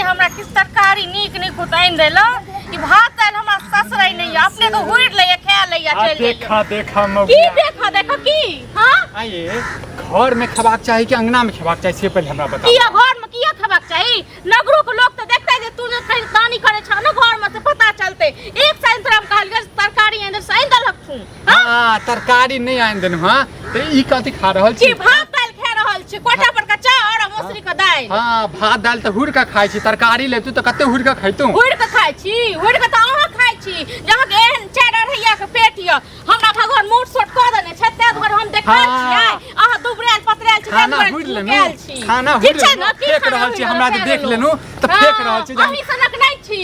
हमरा किछु तरकारी नीक नीक आनि देलक। ई भात दालि हमरा ससरै नहि यऽ, अपने तऽ हुरि लैया, खा लैया, आ चलि जाइया। देखा देखा की मौगिया। देखा देखा की? हाँ? आइए घर में खेबाक चाही कि अंगना में खेबाक चाही से पहले हमरा बताओ। किया घर में किया खेबाक चाही? नगरो के लोग तऽ देखते जे तू जे खरीदानी करे छह ने घर में से पता चलते। एक साल तोरा हम कहलियै तरकारी आनि दे से आनि देलक तू। हाँ? हाँ, तरकारी नहीं आनि देलहुँ। हाँ, तऽ ई कथी खा रहल छी? की भात दालि खा रहल छी, कोठा पर का चाउर आ मसुरी के दालि। हाँ, भात दालि तऽ हुर के खाइ छी, तरकारी लेतू तऽ कते हुर के खैतू? हुर के खाइ छी, हुर के तऽ अहाँ खाइ छी। जे अहाँके एहन चारि अढ़ैया के पेट यऽ, हमरा भगवान मोट सोट कऽ देने छै, ताहि दुआरे हम देखल छियै। अहाँ दुबरायल पतरायल छी, ताहि खाना दुआरे हुर लेलहुँ, झुकायल छी। खाना हुर ठीक छै लेलहुँ, ने? की फेक खाना रहल छी, हुरि हमरा जे लेलहुँ? देख लेलहुँ तऽ फेक रहल छी जे हम अहीं सनक नहि छी।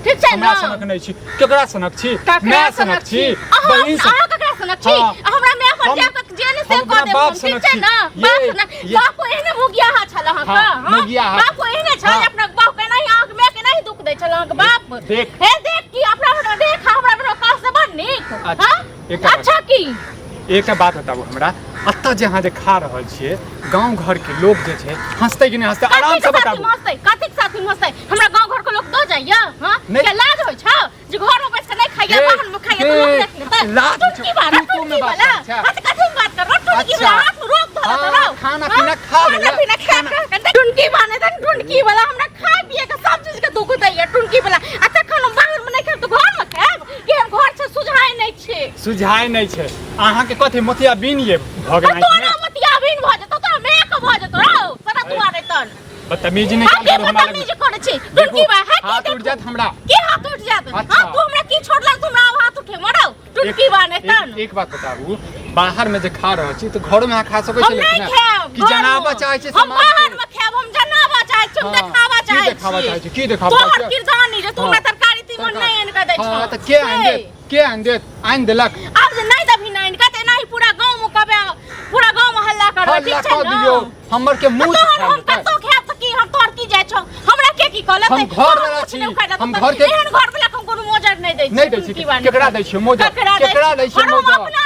ठीक छै हमरा ने? सनक नहि छी। केकरा सनक छी? ककरा माय सनक छी, अहाँ बहिन सनक। अहाँ ककरा सनक छी? हाँ। हमरा माय पर हम- जा कऽ जे ने से हम कऽ अपना देब बाप हम, ठीक सनक छै छी। ने? ये- बाप सनक, ये- बाप एहने मुगियाहा छल अहाँके, हाँ, हाँ? मुगियाहा। बाप एहने छल, हाँ। अपना बाप के नहि, अहाँके माय के नहि दुख दै छल अहाँके बाप। देख। हे देख की अपना हमरा देख, हमरा हमरा काज से बड़ नीक। अच्छा, हाँ? एकटा बात। अच्छा की? एकटा बात बताबू हमरा, एतऽ जे अहाँ जे खा रहल छियै, गाँव घर के लोग जे छै हंसतै कि नहि हंसतै? आराम से कथीक साथी बताबू। हंसतै? कथीक साथी हंसतै? हमरा गाँव घर के लोग दऽ जाइया, हाँ? नहि। के लाज होइ छौ जे घर में बैस के नहीं खाइया, हे, बाहर में खाइया तो लोग हे, देख लेतै। लाज होइ छौ। टुटकी वाला, तू- तू में टुटकी बात वाला। करै छै। हाँ, तऽ कथी में बात करबो? टुटकी अच्छा। वाला हाथ में रोक धरत हाँ, रहो। खाना हाँ? पीना खा खाना लेला। पीना खा खाना- के टुनकी बने तन टुनकी वाला हमरा खाय पिए के सब चीज के दुख दैया टुनकी वाला। आ तखन हम बाहर में नहीं खायब तऽ घर में खायब? केहन घर छै सुझाय नहीं छै। सुझाय नहीं छै। अहाँके कथी मोतिया बीन ये भऽ गेल आ तोरा मोतिया बीन भऽ जेतौ, तोरा माय के भऽ जेतौ रौ, सारा दुआरे तन। बदतमीजी नहीं हम करू के हमरा लग। बदतमीजी करै छी? देखू, टुनकी बा, है की हाथ देखू? उठि जायत हमरा। की हाथ उठि जायत? अच्छा। हाँ, तू हमरा की छोड़लक? तू हमरा आब हाथ उठे मरौ। टुनकी बा नहि तन। एक बात बताबू, बाहर में जे खा रहल छी तऽ घरो में अहाँ खा सकै हम छी नहीं लेकिन खायब कि घरमे। जनाबऽ चाहै छी हम समाज के? बाहर में खायब, हम जनाबऽ चाहै छी, हम हाँ, देखाबऽ की चाहै देखाबऽ छी। चाहै छी? की देखाबऽ तोहर चाहै छी? किरदानी जे तू हाँ। हमरा तरकारी तीमन नहि आनि कऽ दै हाँ, छह। तऽ के आनि से। देत? के आनि देत? आनि देलक। आब जे नहि देबही ने आनि कऽ तऽ एनाही पूरा गाँव मे कहबै, पूरा गाँव मे हल्ला करबै, हल्ला ठीक छै कऽ ने? दियौ, हमर के मुँह तऽ तोहर सुखा हम लेतै। कतौ खायब तऽ की हम तोहर की जाइ छौ? हमरा के की कहलक? हम घर वाला किछु छी। नहि उखाड़ि लेतौ हम तऽ घर के- एहन घर वाला के हम कोनो मोजर नहि दै नहि दै छी। टुनकी बानी। केकरा दै छियै मोजर? केकरा दै केकरा दै छियै और हम मोजर? अपना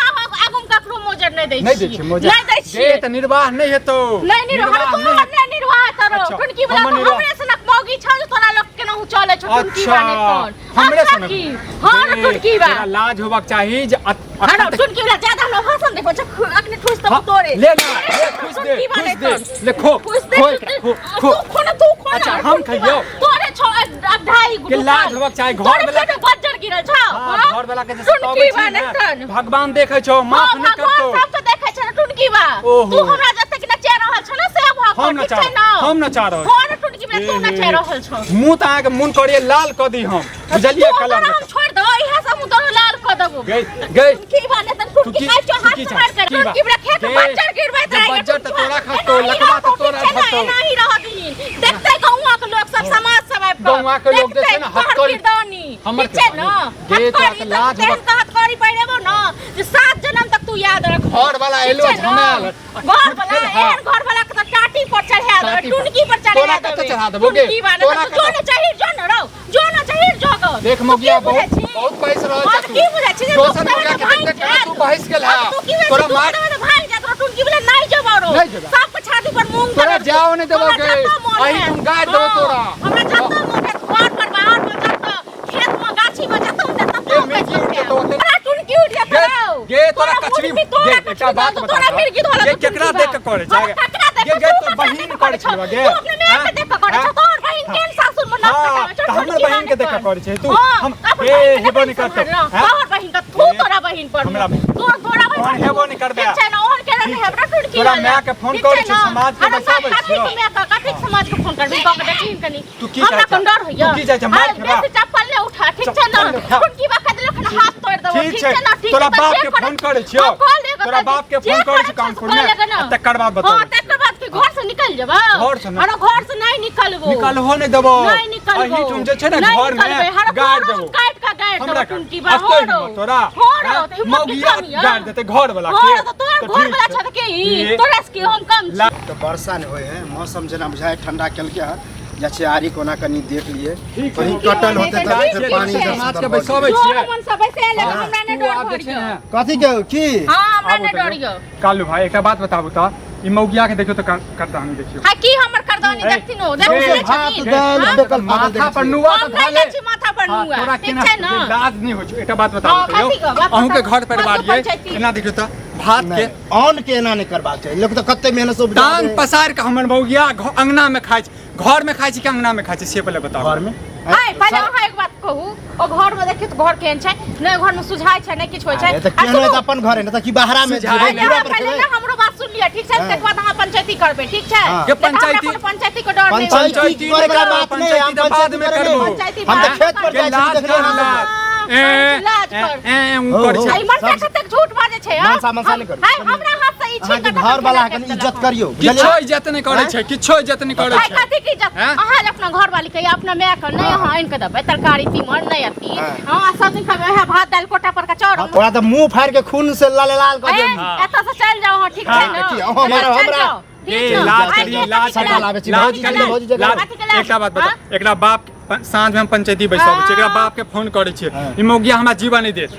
आगू मे ककरो मोजर नहि दै नहि दै छियै मोजर। नहि दै छियै। गे, तऽ निर्वाह नहि हेतौ। नहि निर्वाह, निर्वाह तोहर नहि हेतौ। नहि निर्वाह करो। अच्छा, टुनकी वाला हमर तऽ निर्वाह- हमरे सनक मौगी छौ जे तोरा लोग केनाहु चलै छौ टुनकी अच्छा, वाला तोहर। हमरे अच्छा सनक। की? हाँ, गे, टुनकी बा। तोरा लाज होबाक चाही जे हाँ, अखन तक- टुनकी वाला ज्यादा हमरा भाषण देखो छै, अखने ठुस देबो हाँ, तोरे। ले ना, ले, ठुस दे, टुनकी वाला ठुस दे, तोर। ले खो, ठुस दे, खो ठुस एकरा, दे। खो, तू खो। खो ना, तू खो ना, अच्छा, हम टुनकी खइयौ। वाला। तोरे छौ, अब ढाई के लाज होबाक चाही, घर तोरे वाला पेट में बज्जर गिरल छौ, हाँ, हाँ? घर वाला के जे टुनकी सताबै छी वाला ने, तन। भगवान देखै छौ, माफ हाँ, नहि भगवान करतौ। सब तऽ देखै छै ने टुनकी बा। ओहो। तू हमरा जतेक नचा रहल छौ ने, से भऽ हम ठीक नचा छै ने? हम नचा रहल हाँ ने टुनकी बा, तू नचा रहल छौ। मुँह तऽ अहाँके मोन करैए लाल कऽ दी हम, बुझलियै? तू कलर तोरा हम जकाँ। छोड़ि देबो, इएह सब हम तोरा लाल कऽ देबो। गई, गई। टुनकी बा ने तन टुनकी तू की- खाइ छौ, तू हाथ की से मारि कर। की बा? टुनकी बा खेत गे, बज्जर गिरबैत जे रहै बज्जर तऽ टुनकी बा। तोरा खसतौ, एनाही लकवा तऽ रहतौ, तोरा ठीक छै ने? खसतौ। एनाही रहऽ दही। देखतै गौआं के लोक सब, समाज सब आबि कऽ। गौआं के लोक जे छै ने, देखतै तोहर हथकड़ी- किरदानी। हमर ठीक छै ने? किरदानी। गे, तोरा हथकड़ी तऽ तऽ लाज तेहन होबाक- के हथकड़ी पहिरेबौ ने जे 7 जन्म तक तू याद रखबो। घर वाला ठीक एलो छै ने? झमायल। घर वाला, एहन घर वाला के तऽ टाटी पर चढ़ा देबै, टाटी पर। टुनकी पर चढ़ा तोरा कतऽ देबै। चढ़ा देबौ गे? टुनकी वाला तोरा तऽ जो कतऽ- ने चाही, जो ने रौ, जो ने चाही, जो गो। देख तू मौगिया, की बुझै बहुत छी? बहुत बहस रहल हाँ, छै तऽ की बुझै छी जे दोसर दुख मौगिया देबै के तऽ भागि देखते केना तू जायत? बहस गेल हाँ, है। तऽ तू की बुझै छी? तोरा दुख मार- देबै तऽ भागि जायत, तोरा टुनकी वाला नहि जेबौ रौ। नहि जेबै। सबके छाती पर मूंग तोरा दरड़ जाओ नहि देबौ हमरा गे। जतऽ मोन अही हैत। तुम गाड़ि देबौ हाँ, तोरा। हमरा जतऽ मोन हैत, घर पर, बाहर पर, जतऽ, खेत में, गाछी में, जतऽ मोन हैत, ततऽ गे, हम बैठ मिर्गी उठि के जेतौ ओते। तोरा टुनकी उठि जेतौ गे, रौ। गे, तोरा कचरी- मुर्गी, तोरा गे, एकटा कचरी बात दऽ, बता तोरा दऽ। मिर्गी धोलक गे, टुनकी केकरा बा। देख के करै छै? हाँ, केकरा देख गे, के गे, तू तोर केकरा बहिन देख के करै करै छौ? छलौ गे। तू अपने माय के हाँ? देख के करै छौ, तोहर बहिन हाँ। केहन सासुर में नाक हाँ, कटाबै छौ, तऽ हमर टुनकी बहिन के बाने देख के कर। करै छै तू। हाँ, हम अपन हे, बहिन के हेबो नहि नहि करतौ। सम्हारलौ। हाँ? तोहर बहिन के थू हे, तोरा बहिन पर हमरा बहिन। तोर तोरा बहिन ओहन पर हेबो नहि करबै। ठीक छै ने, ओहन केना ठीक नहि हेबो छै। टुनकी तोरा वाला। माय के फोन ठीक करै छै छियौ, ने? समाज के अरे बचाबै कथी छियौ। के माय के, कथी के समाज के फोन करबी? कऽ के देखही कनी। तू की हमरा चाहै कोन डर होइया? तू की चाहै छै? मार हाँ, खेबा? बेसी चप्पल नहि उठा, ठीक छै ने? चप्पल नहि उठा। टुनकी बा देलक ने, हाथ तोड़ि देबो, ठीक ठीक छै छै ने? ठीक तोरा छै, बाप जे के करै- फोन करै छियौ। हाँ, कऽ लेगा तोरा तऽ बाप के जे फोन करै करै छियौ छै कानपुर से मे, कऽ लेगा ने। आ तकर बाद बताबै हाँ, तकर बाद की घर से निकलि जेबै? घर से नहि। अरे घर से नहि निकलबो। निकलहो नहि देबो। नहि निकलबो। एहिठाम जे छै ने नहि घर मे निकलबै। हर गाड़ि तोरो देबो। काटि कऽ गाड़ि हमरा देबो टुनकी बा। अतै हो हिम्मत रौ। तोरा हो रौ, हैं? तऽ हिम्मत के मौगिया कमी यऽ। गाड़ि देतै घर वाला हो के रौ, तऽ तोहर तऽ घर ठीक वाला छै। छऽ तऽ के ई? ये- तोरा से की हम कम छी? तऽ वर्षा नहि होइ है, मौसम जेना बुझाइ ठंडा केलकै हन। जाइ छियै आरी कोना कनि देख लिए, कहीं कटल होतै तऽ ठीक फेर छै, पानी ठीक छै। इधर से समाज के उधर भऽ बैसाबै जेतै। छियै। जोर मन से बैसे ले, हमरा नहि तू डर आब जे छै भरियौ। ने कथी के की? हाँ, हमरा आबू नहि तऽ डर यौ। कालू भाई, एकटा बात बताबू तऽ, ई मौगिया के देखियौ तऽ करदानी देखियौ। हाँ, की हमर करदानी? मच्छरदानी देखथिन ओ देखै सौंसे नहि भात छथिन दालि हाँ? बेकल फाकल माथा देखै पर छियै। नुआ हम तऽ नहि धऽ ले लै छी माथा पर हाँ, नुआ तोरा ठीक केना छै ने लाज नहि होइ छौ एकटा बात बताबू हाँ, कहियौ कथी के? बात अहूँके बताउ। घर परिवार कथी ये पंचायती? एना देखियौ तऽ भात के नहि, अन्न के एना नहि करबाक चाही लोक तऽ कते मेहनत से उपजाबै टांग पसारि कऽ हमर मौगिया अंगना में खाइ छै घर में खाइ छै कि अंगना में खाइ छै से पहिले बताउ घर में आइ पहिले अहाँ एक बात कहू ओ घर में देखियौ तऽ घर केहन छै नहि घर में सुझाय छै नहि किछु होइ छै अरे तऽ आ केहन सुनू, है तऽ अपन घर है ने तऽ की बाहरा में सुझाय जेबै नहि। पूरा अहाँ पर पहिले खेबै ने हमरो बात सुन लिअ ठीक छै हाँ। तकर बाद अहाँ पंचायती करबै ठीक छै हाँ। के नहि तऽ हमरा पंचायती- कोनो पंचायती के डर नहि होइ पंचायती पंचायती करे वाला नहि बात करब, नहि है, हम पंचायती तऽ बाद पंचायती में करे करबो। नहि। पंचायती हम तऽ बाद खेत पर के जाइ छी लाज देखले कर अहाँ लाज सब। ए लाज कर। ए ऊ हो, कर हो। छै आ ई मरचा सब- कतेक झूठ बाजै छै हाँ? मनसा मनसा नहि करू। हाय हमरा हाथ से ई छीन अहाँके कऽ घर वाला तखन कनि इज्जत करियौ किछो बुझलियै इज्जत नहि करै छै किछो इज्जत नहि करै हाय छै कथी के इज्जत हैं? अहाँ जे अपना घर वाली के या अपना माय के नहि अहाँ आनि के देबै तरकारी तीमन नहि अथी हाँ। हाँ सब दिन खेबै उएह भात दालि कोटा पर के चाउर ओकरा तऽ मुंह फाड़ि के खून से लाल लाल कऽ ए, देब एतऽ से चलि जाउ अहाँ ठीक छै हाँ, ने देखियौ, अहाँ एतऽ हमरा- चलि हमरा- जाउ, ठीक ए, छै? लाज आइ करी, के लाज कथी करी, के लाबै छी, लाज भौजी करी, के भौजी जगह। लाज। कथी के लाज? एकटा बात हाँ? बता एकरा बाप साँझ में हम पंचायती बैसाबै छियै एकरा बाप के फोन करै छियै हाँ। ई मौगिया हमरा जीवन नहि देत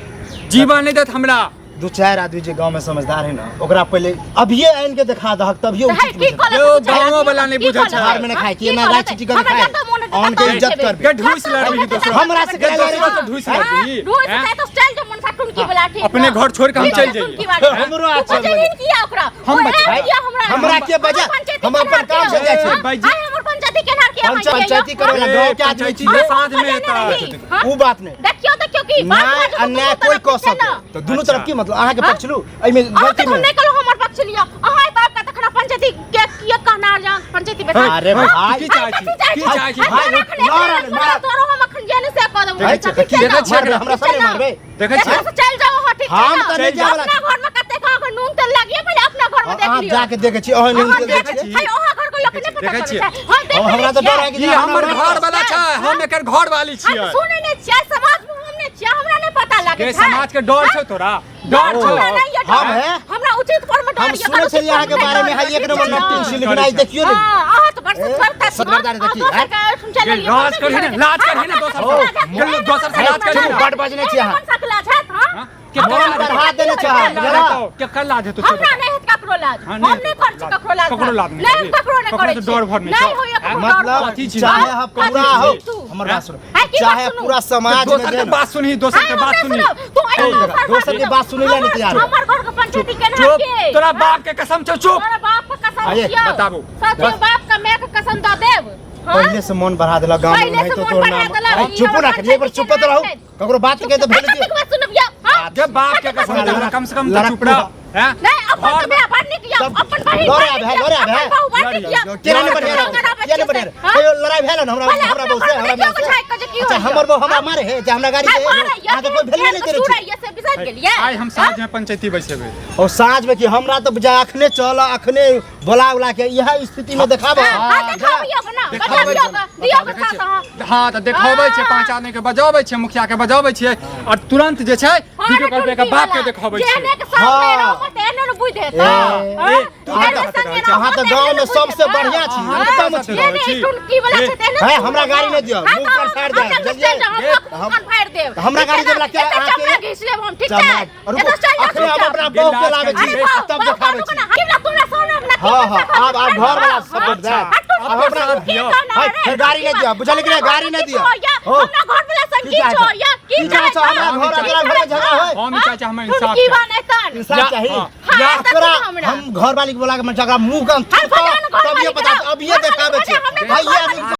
जीवन नहि देत हमरा दू चारि आदमी जे गांव में समझदार है ना ओकरा पहले अभिये आनि के देखा दहक तभिये तऽ हे, उचित की बुझत। कहलक यौ, तू चारि गाँवो आदमी? वाला नहि की बुझै छै। कहलक? घर में नहि खाय, की कि एना कहलक? राइ छिटी कऽ हमरा खाय। जतऽ मोन हेतै आन के ततऽ इज्जत खेबै। करबै। के ढूस लड़बही दोसर हमरा से के के दोसर लड़बै? से ढूस लड़बही ढूस हैं? तऽ चल जो मनसा टुनकी वाला ठीक अपने ना? घर छोड़ के हम ठीक चलि छै, जइयै। टुनकी वाला। हमरो तू अच्छा बजेलही किया ओकरा? हम ओ बजेबै। आयल किया हमरा? हमरा के बजा? हमर पंचायती हम अपन केनहार काम से किया? जाइ छी। हाँ? भाईजी। आइ हमर पंचायती केनहार किया अहाँ पंचायती किया? करे वाला ए, गांव के आदमी पंचायती छी के साँझ में बजेने एतऽ। रही, हाँ? उ बात नहि देखियौ देखियौ की बात न्याय बाजू तऽ अन्याय दुनू कोई तरफ कऽ ठीक छै सकै ना? तऽ दुनू तरफ की मतलब अहाँके हाँ? पक्ष लू एहिमे अहाँ गलती तऽ नहि नहि कहलहुँ हमर पक्ष लिअ अहाँ एतऽ आबि कऽ तखन पंचायती के किया कहना जा पंचायती बैठा अरे भाई की चाहै छी की चाहै छी भाई, लड़ रे, मार। तोरो हम अखन जे ने से कऽ देबौ देखै ठीक छियै, छै देखै ना? छियै मारबै, हमरा ठीक छै सब नहि ना? मारबै देखै छियै एतऽ से चलि जाउ अहाँ ठीक छै हम ना? तऽ नहि जाय वला अपना घर में कतेक अहाँके नून तेल लागिए पहिले अपना घर में देख अहाँ लिअ जाके देखै छी अहाँ अहाँ नून तेल देख देखै छी है अहाँ घर के लोक नहि पता देखै चलै छियै। छै हम देख हमरा तऽ डर है कि ई हमर घर वाला छै हम एकर घर वाली हम छियै सुनै नहि छियै समाज में हम नहि छियै हमरा नहि पता लागै के छै समाज के डर छौ तोरा डर छौ हमरा नहि यऽ डर। हम है? हमरा उचित पर में डर हम यऽ, सुनै अनुचित छलियै अहाँके पर में बारे में नहि है डर एक यऽ, नंबर ठीक छै नटिन ना? छी लेकिन आइ देखियौ ने हाँ, अहाँ तऽ बड़ सतर्कता छी, सतर्कता हाँ? देखी, अहाँ हैं? दोसर के ओहिठाम चलि एलियै, लाज दोसर करही ने, के लाज करही ने दोसर हाँ, से। गेल दोसर से लाज करही ने। बड बजने छी अहाँ कोन सा लाज हैत, हाँ? हाँ? के मोन लाज बढ़ा देने छै अहाँ, हेतौ? बुझलहुँ? केकर लाज हेतौ से हमरा बता। नहि हैत ककरो लाज हाँ, हम नहि नहि हेतौ करै छी ककरो लाज ककरो लाज नहि नहि हम करबही। ककरो नहि ककरो करै से छी डर भर नहि नहि छौ। होइए ककरो डर मतलब भर। कथी छी? चाहे हम कथी पूरा छी हो तू? हमर बात सुनू है, की बात चाहे सुनू? पूरा समाज में दोसर जे के ने बात सुनही दोसर के आइ बात हमरा सुनही सुनू, तू एहिना दोसर दोसर के बात सुनै लए नहि तैयार हो। हमर घर के पंचायती केना चुप के तोरा बाप के कसम छौ चुप तोरा बाप के कसम आये, छियौ बताबू। सच बस। बाप के my के कसम दऽ देब हाँ? पहिले से मन बढ़ा देलक गाँव में पहिले नहीं से तो मोन तोर बढ़ा नाम देलक, अरे ई चुपो हमर ना करिए एक बार चुप तो रहू पंचायती ककरो बात के तो आ, भेल कतेक बात सुनब यौ हाँ? के बाप के कसम लड़क- देलक, कम से कम तो लड़क चुप रह हैं नहीं अपन घर तो my बड़ नीक यौ तब अपन बहिन लड़े बड़ आब नीक है, यौ, लड़े आब अपन है। बहू बड़ नीक यौ केना नहि बढ़िया केना रहू केना नहि बढ़िया रहू हाँ? कहियो लड़ाई भेल ने हमरा पहिले हमरा अपना बहू से घर हमरा में माय देखियौ से बुझाइ कऽ जे की अच्छा होइए। हमर बहू हमरा मारे है जे हमरा गाड़ी हाय, दे मारै यऽ, अहाँ तऽ कोई भेले नहि केहन करै कसूर छी यऽ से बिसरि गेलियै आइ हम साँझ में पंचायती बैसेबै और साँझ में कि हमरा तऽ बुझाय अखने चल अखने बोला उला के इएह स्थिति में देखाबऽ हाँ, हाँ, देखाबियौ ना, देखाबै बजाबियौ छियै। दियौ देखै साथ छियै। अहाँ। हाँ तऽ देखाबै छै पांच आदमी के बजाबै छै मुखिया के बजाबै छियै और तुरंत जे छै हाँ, वीडियो कॉल पे एकर बाप के देखाबै जेहने छियै के संग में हाँ। रहब तेहने ने बुझि हेतौ। ए, हाँ? ए, तू जेहने कतऽ संगे रहै छी? रहब अहाँ तऽ तेहने गाँव में ने बुझि सबसे हेतौ। बढ़िया छी, हाँ, उत्तम छी। जेहने छी। टुनकी वाला छै तेहने है, ने हमरा गाड़ी नहि दिअ, हाँ, मुँह तऽ पर फाड़ि देब, हम चलि बुझलियै? जाउ, हम ए, मुँह पर फाड़ि देब। हमरा गाड़ी देबला के एते अहाँके- चमड़ा घीच लेब हम, ठीक छै? चमड़ा रुकू एतऽ चलि जाउ, अखने हम चुपचाप। अपना बहू के लाबै छी अरे बाप, तब बाप, देखाबै बाप, छी ना, हमरा तोरा सोना ना हाँ हाँ आब आब घर वाला सब अच्छा। जायत आब आब हमरा दियौ। है, फेर गाड़ी नहि दिअ बुझलियै कि नहि गाड़ी नहि दिअ हो हमरा घर वाला संग की की चाहै छौ छौ? या की की चाहै छौ? चाहै हमरा छौ? घर तोरा घर में झगड़ा होय हम ई चाहै छी हमर इंसाफ की चाही। बनेतन इंसाफ चाही हाँ, हाँ, या एतऽ ओकरा हमरा। हम घर वाली के बोला के मन झगड़ा मुंह के हर भगवान घर तब ये वाली पता के अब ये घर वाली देखाबै के छी हमरा भैया घर वाली